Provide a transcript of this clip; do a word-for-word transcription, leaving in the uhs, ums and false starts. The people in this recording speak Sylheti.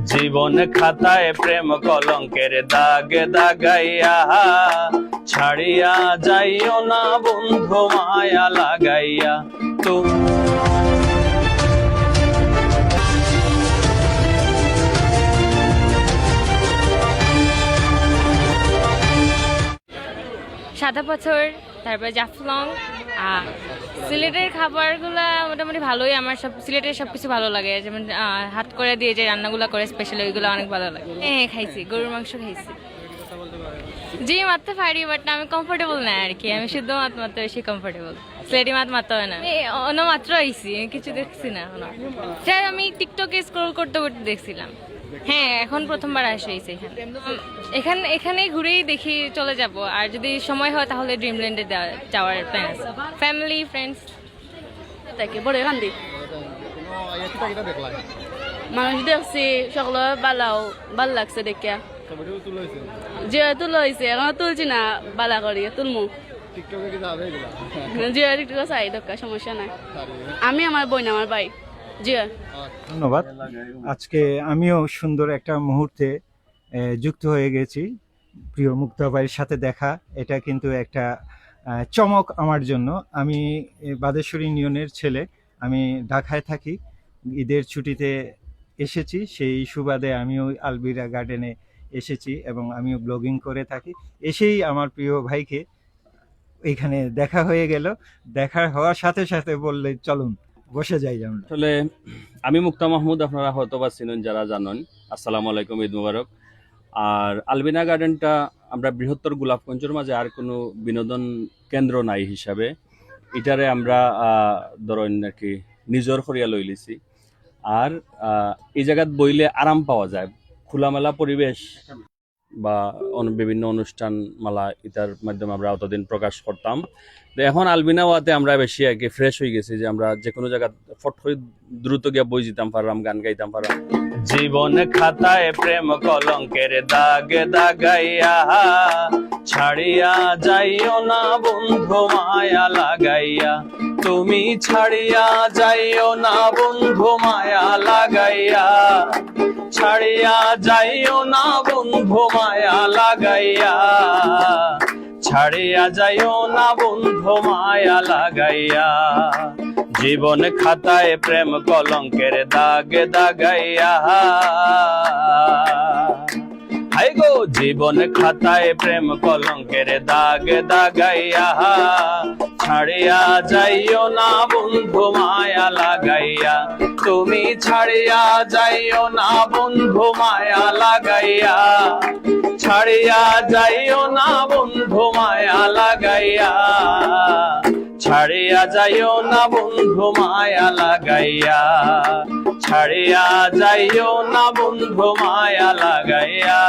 জীবন খাতায় প্রেম কলঙ্কের দাগ দাগাইয়া, ছাড়িয়া যাইও না বন্ধু মায়া লাগাইয়া। তো সাদা পাথর, তারপর জাফলং। আর সিলেটের খাবারগুলা মোটামুটি ভালোই, আমার সব সিলেটের সব কিছু ভালো লাগে। যেমন আহ, হাট করে দিয়ে যে রান্নাগুলো করে স্পেশালি, ওইগুলো অনেক ভালো লাগে। হ্যাঁ, খাইছি, গরুর মাংস খাইছি। জি, মাততে পারি, বাট আমি কমফোর্টেবল না আর কি। আমি শুদ্ধ মাত মাততে বেশি কমফোর্টেবল, সিলেটি মাত মাততে হয় না। এই অন্য মাত্র আইছি, আমি কিছু দেখছি না এখনো। স্যার, আমি টিকটকে স্ক্রল করতে করতে দেখছিলাম। হ্যাঁ, এখন প্রথমবার আসা হয়েছে এখানে। উম, এখান এখানে ঘুরেই দেখি চলে যাব, আর যদি সময় হয় তাহলে ড্রিমল্যান্ডে যাওয়ার প্ল্যান আছে। Family, friends. তাকে বড় কান্দি। কিতা কিতা দেখলাম? মানুষ দেখছি, সকল বালাও, ভালো লাগছে দেখিয়া। ছবিটাও তুলা হয়েছে। যে তুলো হয়েছে, এখন তুলছি না, বালা করি তুলমু। টিকটকে কিতা হবে এগুলা? যে টিকটক চাই দরকার, সমস্যা নাই। আমি আমার বোন, আমার ভাই। জি। ধন্যবাদ। আজকে আমিও সুন্দর একটা মুহূর্তে এ, যুক্ত হয়ে গেছি প্রিয় মুক্তা ভাইয়ের সাথে দেখা। এটা কিন্তু একটা আহ, চমক আমার জন্য। আমি এ, বাদেশ্বর ইউনিয়নের ছেলে। আমি ঢাকায় থাকি। ঈদের ছুটিতে এসেছি, সেই সুবাদে আমিও আলবিরা গার্ডেনে এসেছি এবং আমিও ব্লগিং করে থাকি। এসেই আমার প্রিয় ভাইকে এখানে দেখা হয়ে গেল। দেখা হওয়ার সাথে সাথে বললে, "চলুন, বসে যাই আমরা।" আসলে আমি মুক্তা মাহমুদ, আপনারা হয়তো বা চিনেন, যারা জানেন। আসসালামু আলাইকুম, ঈদ মুবারক। আর আলবিনা গার্ডেনটা আমরা বৃহত্তর গোলাপগঞ্জের মাঝে আর কোনো বিনোদন কেন্দ্র নাই হিসাবে, এটারে আমরা আহ, ধরেন আর কি নিজর করিয়া লইলিছি। আর আহ, এই জায়গাত বইলে আরাম পাওয়া যায়, খোলামেলা পরিবেশ বা অন- বিভিন্ন অনুষ্ঠান মালা ইতার মাধ্যমে আমরা অতদিন প্রকাশ করতাম। তো এখন আলবিনা ওয়াতে আমরা বেশি আর কি ফ্রেশ হয়ে গেছি, যে আমরা যে কোনো জায়গা ফট করে দ্রুত গিয়া বই দিতাম পারলাম, গান গাইতাম পারলাম। জীবন খাতায় প্রেম কলঙ্কের দাগ দাগাইয়া, ছাড়িয়া যাইও না বন্ধু মায়া লাগাইয়া। তুমি ছাড়িয়া যাইও না বন্ধু মায়া লাগাইয়া, ছাড়িয়া যাইও না বন্ধু মায়া লাগাইয়া, ছাড়িয়া যাইও না বন্ধু মায়া লাগাইয়া। জীবন খাতায় প্রেম কলঙ্কের দাগ দাগাইয়া, হাই গো, জীবন খাতায় প্রেম কলঙ্কের দাগ দাগাইয়া, ছাড়িয়া যাইও না বন্ধু মায়া লাগাইয়া। তুমি ছাড়িয়া যাইও না বন্ধু মায়া লাগাইয়া, ছাড়িয়া যাইও না বন্ধু মায়া লাগাইয়া, ছাড়িয়া যাইও না বন্ধু মায়া লাগাইয়া, ছাড়িয়া যাইও না বন্ধু মায়া লাগাইয়া।